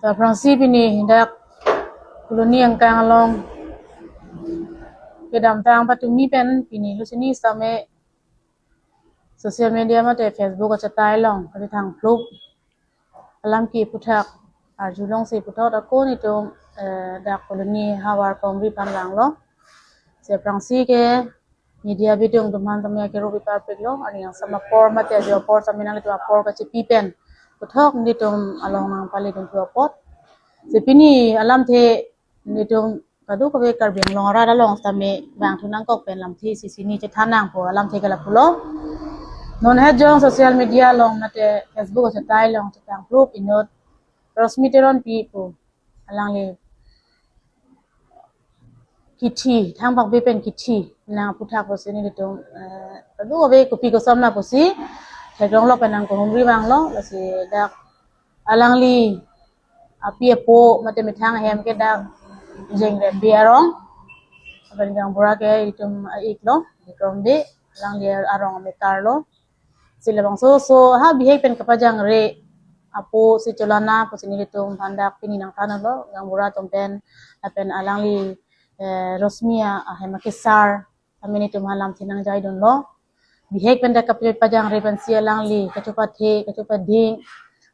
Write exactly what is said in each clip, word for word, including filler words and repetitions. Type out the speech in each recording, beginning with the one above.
Aphrangsi pini dak Colony angkang along kedamtang patumi pen pini lusini sitame social media mate Facebook achetai along kali thang phluk alam ke aputhak arjulongsi puthot ako nelitum, eh, dak Colony havar Komri aphan vanglo. Si aphrangsi ke media bidung atum aphan tame akerup pipapiklo, arni angsam apor mate ajo apor tame nanglitum apor kachepi pen puthot nelitum along nangpali duntu apot. Si pini alamthe nelitum kadokave Karbi Anglong arat along tame vangthu nangkok pen lamthe isi hini chethan nangpo alamthe ke lapulo. Non het jong social media along mate Facebook achetai along chetang phluk inut Rosmi Teronpi pu alangli kithi, thang pakbe pen kithi nang aputhak pusi nelitum, eh, kadokave kopi koson na pusi theklonglo pen nangkehumri vanglo, lasi dak alangli api apo mate methang ahem ke dak Jengrep Bey arong, lapen gaonbura ke itum a-iklo, Bikram Bey, alangli arong amekar lo. Si labangso, so ha bihek pen kapajangre apo si cholana pusi nelitum aphan dak pini nangthanlo, gaonbura atum pen, lapen alangli, eh, Rosmi ahem akesar, tame nelitum aphan lamthe nangjaidunlo. Bihek pen dak kapajangre pensi alangli kachepathe, kachepading,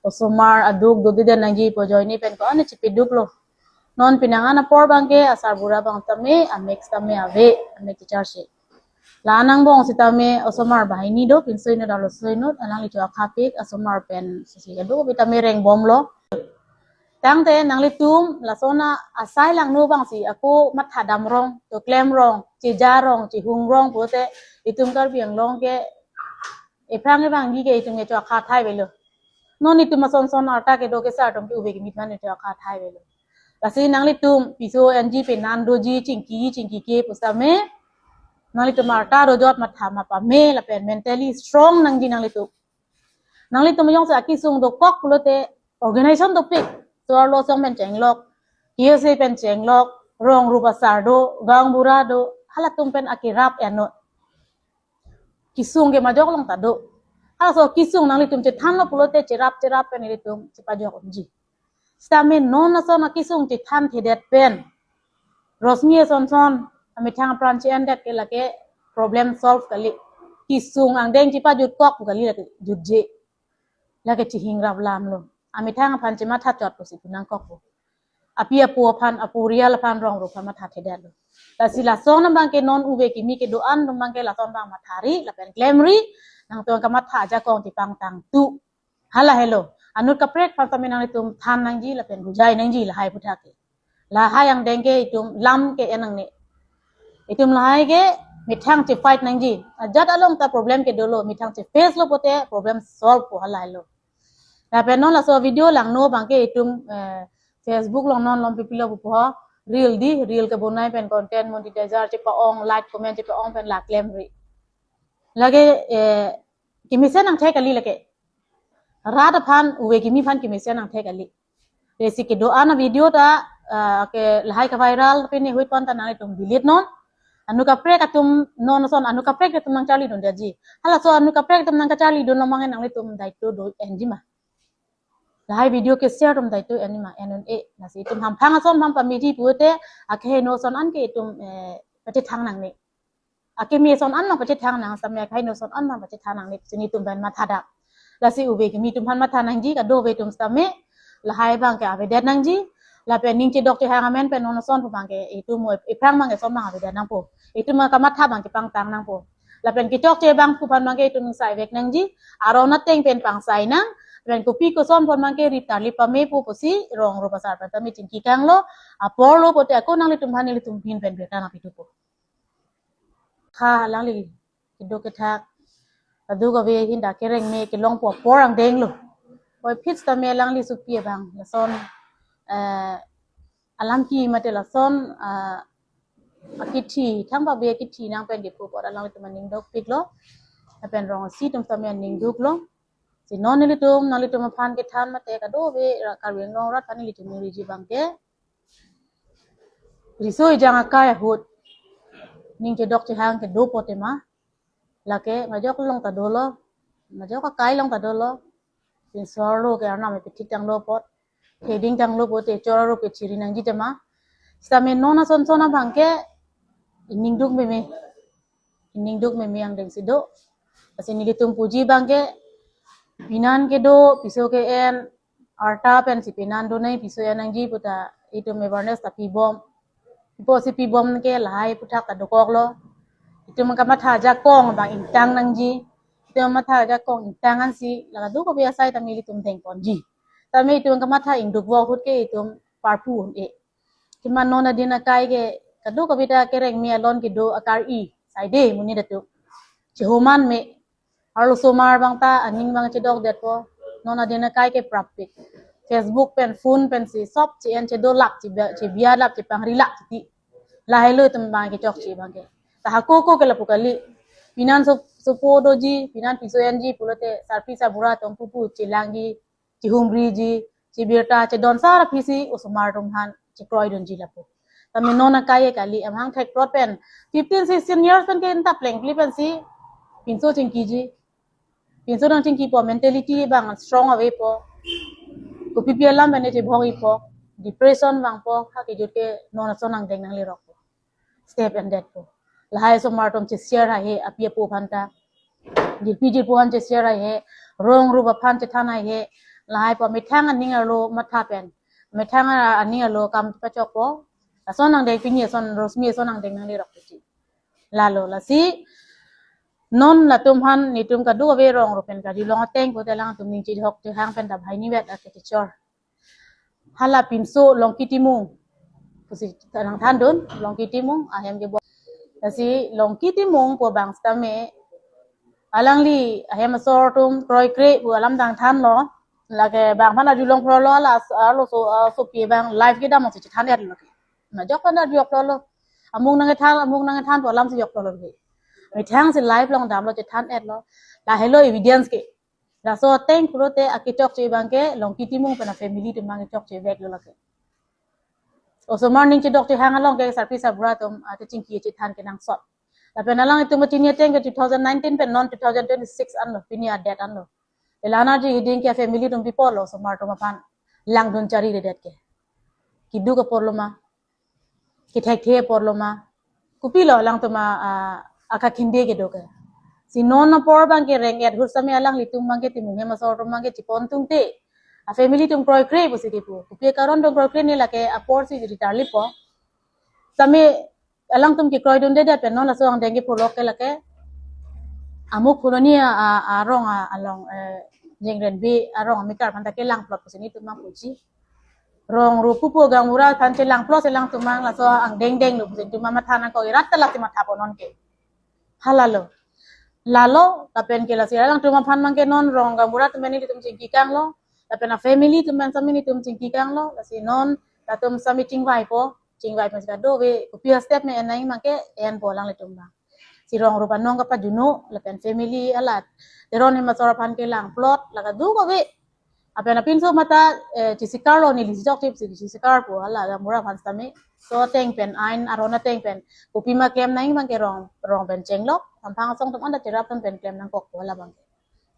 osomar aduk dodeden nangji pu ajoine pen ko-an chepeduklo. Non penang an apor abangke asarbura abang tame amek tame ave, amek checharche. La-an angbong sitame osomar banghini do, pinso inut arloso inut, alangli cho akhapik asomar pen si kadokave tame rengbomlo. Tangte nanglitum lason asai langno abangsi ako matha damrong, to klemrong, chejarong, chehungrong pulote itum Karbi Anglong ke ephrang ebangji ke itum ke cho akha thai avelo. Non itum ason son arta kedo kesar atum ke ove kimi aphan cho akha thai avelo. Lasi nanglitum piso enji penan doji chingki chingkike pusitame nanglitum arta dojot matha ma pame lapen mentally strong nangji nanglitum. Nanglitum jongsi akesung dokok pulote organization dopik. So-arlo asong pen chenglok, K S A pen chenglok, rong rup asar do, gaonbura do, halatum pen akerap enut. Kesung ke majok along ta do. Halaso kesung nanglitum chethanlo pulote cherap cherap pen nelitum chepajok unji. Sitame non ason akesung chethanthedet pen Rosmi ason son amethang apran che-endet ke lake problem solve kali. Kesung angdeng chepajutko kali, lake jutje. Lake chehingrap lamlo. Amethang aphan chematha chot pusi pu nangkokpo. Api apo aphan, aporial aphan, rong rup aphan mathathedetlo. Lasi lason abangke non ove kimi kedo-an atum abangke lason abang mathari lapen klemri, nangtum kamatha ajakong chepangtangtu. Hala helo. Anut kaprek aphan tame nanglitum than nangji lapen bujai nangji lahai aputhak ke. Lahai angdeng ke itum lam ke-en nangne. Itum lahai ke methang chefight nangji. Ajat along ta problem ke dolo, methang cheface lo pulote problem solve po, hala helo. Lapen non laso video langno abangke itum, eh, Facebook along non lom pipilo pupo, reel di, reel kebonai pen content monetizer chepa-ong, like comment chepa-ong pen la klemri. Lake, eh, kemesen angthek kali lake. Rat aphan, ove kimi aphan kemesen angthek kali. Lasi kedo-an avideo ta, ah, ke lahai kaviral pini huit pon ta nanglitum delete non. Anut kaprek atum non ason anut kaprek atum nangcharlidun daji. Halaso anut kaprek atum nangkacharlidun lomang nanglitum daito do enji ma. Lahai video ke share atum daito enji ma, en un-e. Lasi itum hamphang ason aphan pameji pulote akeheno ason an ke itum, eh, pachethang nangne. Akeme ason an nangpachethang nang sitame, akeheno ason an nangpachethang nangne, si nelitum pen matha dak. Lasi ove kimi atum aphan matha nangji, kadokave atum sitame lahai abangke avedet nangji. Lapen ning chedok chehang amen pen non ason pu abangke itum mo ephrang abangke ason abang avedet nangpo. Itum kamatha abangke pangtang nangpo. Lapen kechokche abang pu aphan abangke itum ingsai vek nangji. Aron ateng pen pangsai nang. Lapen kopi koson aphan abangke rip tarlip pamepo pusi rong rup asar pen tame chingki kanglo. Apor lo pulote ako nanglitum aphan nelitum ahin pen birta nangpitupo. Ha, alangli kedo kethak, kadokave ahin dak kereng me kelongpo apor angdenglo. Puvoiphit sitame alangli sopi abang lason, eh, alam ke mate lason, eh, akithi, thang pakbe akithi nang pen kepho apot alanglitum aning dopiklo. Lapen rong isi atum sitame aning duklo. Si non nelitum, nanglitum aphan kethan mate kadokave ra-, Karbi Anglong arat aphan nelitum ningriji abangke, riso ejang akai ahut ning chedok chehang kedo apot tema, lake majok along ta dolo, majok akai along ta dolo. Pinso-arlo ke arnam epithik tanglo apot. Keding tanglo pote chor arup ke chiri nangji tema. Sitame non ason son abang ke iningduk meme. Iningduk meme angdeng si do. Lasi nelitum puji abang ke pinan kedo, piso ke-en, arta pensi pinan do nai piso en nangji puta itum awareness ta pibom. Ipo si pibom ke lahai aphuthak ta dokoklo. Itum kamatha ajakong abang ingtang nangji. Itum kamatha ajakong ingtang ansi la kadokave asai tame ilitum dengponji. Tame itum kamatha ingduk vok ahut ke itum parpu un-e. Kima non adin akai ke kadokave ta kereng me alon kedo akar-i saide monit atum. Chehoman me, arlo osomar abang ta aning abang chedokdetpo. Non adin akai ke prapik. Facebook pen, phone pensi sop che-en chedolap, chebia-, chebialap, chepangrilap chiti. Lahelo itum abang kechokche abang ke. Ta hako ko ke lapu kali. Pinan so, sopo doji, pinan piso enji pulote sarpi sarbura atum pupu chelangji, chehumriji, chebirta, chedon sar aphisi osomar atum aphan chekroidunji lapu. Tame non akai kali, amahang thekprot pen fifteen sixteen years pen ke inta plengpli pensi pinso chingkiji. Pinso nangchingkipo, mentality abang strong avepo. Kopipi alam pen chebhong-ipo, depression vangpo, ha kejut ke non ason angdeng nanglerokpo. Step endetpo. Lahai osomar atum che-share haihe, api apo aphan ta. Jirpi jirpo aphan che-share haihe, rong rup aphan chethan haihe, lahaipo methang aning arlo matha pen. Methang a-, aning arlo kam pachokpo. Ason angdeng pini ason Rosmi ason angdeng nanglerok puji. Lalo, lasi non latum aphan nelitum kadokave rong rup pen kali long ateng pote alangtum ning chihok chehang pen ta banghini vet ake kechor. Hala pinso Longki Timung. Pusi nangthandun, Longki Timung ahem kebo. Lasi Longki Timung pu abang sitame alangli ahem asor atum kroikre pu alam nangthanlo. Lake bang aphan arjulong prolo, ala as-, arloso, ah, sopi abang live kedam si chethan-etlo ke. Majok aphan arjulong prolo. Amung nangkethan, amung nangkethan pu alam si jok prolo ke. Methang si live along damlo chethan-etlo. Lahelo evidence ke. Laso ateng pulote akechokche abang ke Longki Timung pen afamily atum abang kechokche veklo lake. Osomar ning chedok chehang along ke sarpi sarbura atum, ah, chingki chethan kenangsot. Lapen alanglitum chini ateng ke two thousand nineteen pen non two thousand twenty-six anlo, pini a-date anlo. Elana ji hiding ke family atum pipolo osomar atum aphan langdun chariredet ke. Keduk aporlo ma, kethekthe aporlo ma, kopilo alangtum a, a, akakhinde kedo ke. Si non apor abang ke reng-et ahut sitame alanglitum abang ke Timung ahem asor atum abang ke chepon tungte. Afamily atum kroikre pusi kipu. Kopi akaron atum kroikre ne lake apor si jiri tarlipo. Sitame alangtum kekroidundedet pen non laso angdeng kepholok ke lake amuk phuloni a, a, arong a, along, eh, Jengrenbi arong amekar aphan ta kelangplot pusi nelitum abang puji. Rong rup pupu gaonbura aphan chelangplot si alangtum abang laso angdeng denglo pusi nelitum abang matha nangkok, irat ta lasi mathapo non ke. Halalo. Lalo, lapen ke lasi alangtum aphan abang ke non rong gaonbura atum pen nelitum chingki kanglo. Lapen afamily atum pen sitame nelitum chingki kanglo. Lasi non latum sitame chingvaipo. Chingvai pen si kadokave kopi astep me en nangji abang ke enpo alanglitum abang. Si rong rup anong kapajuno, lapen family alat. Teron ahem asor aphan kelangplot, la kadokave. Lapen apinso mata, eh, chesikarlo neli si chokche si chesikarpo, hala gaonbura aphan sitame. So ateng pen, ain aron ateng pen. Kopima klem nangji abang ke rong, rong pen chenglok, samphang asong atum anta cherap pen klem nangkokpo hala abang ke.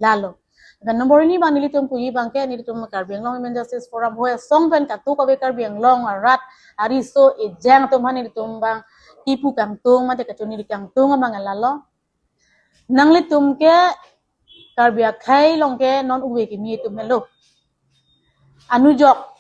Lalo. Lapen nombor hini abang nelitum puji abang ke, nelitum Karbi Anglong Women Justice Forum hoi asong pen kadokave Karbi Anglong arat ariso ejang atum aphan nelitum abang kipu kangtung mate kachoniri kangtung abang lalo. Nanglitum ke Karbi akhei along ke non ove kimi atum helo. Anujok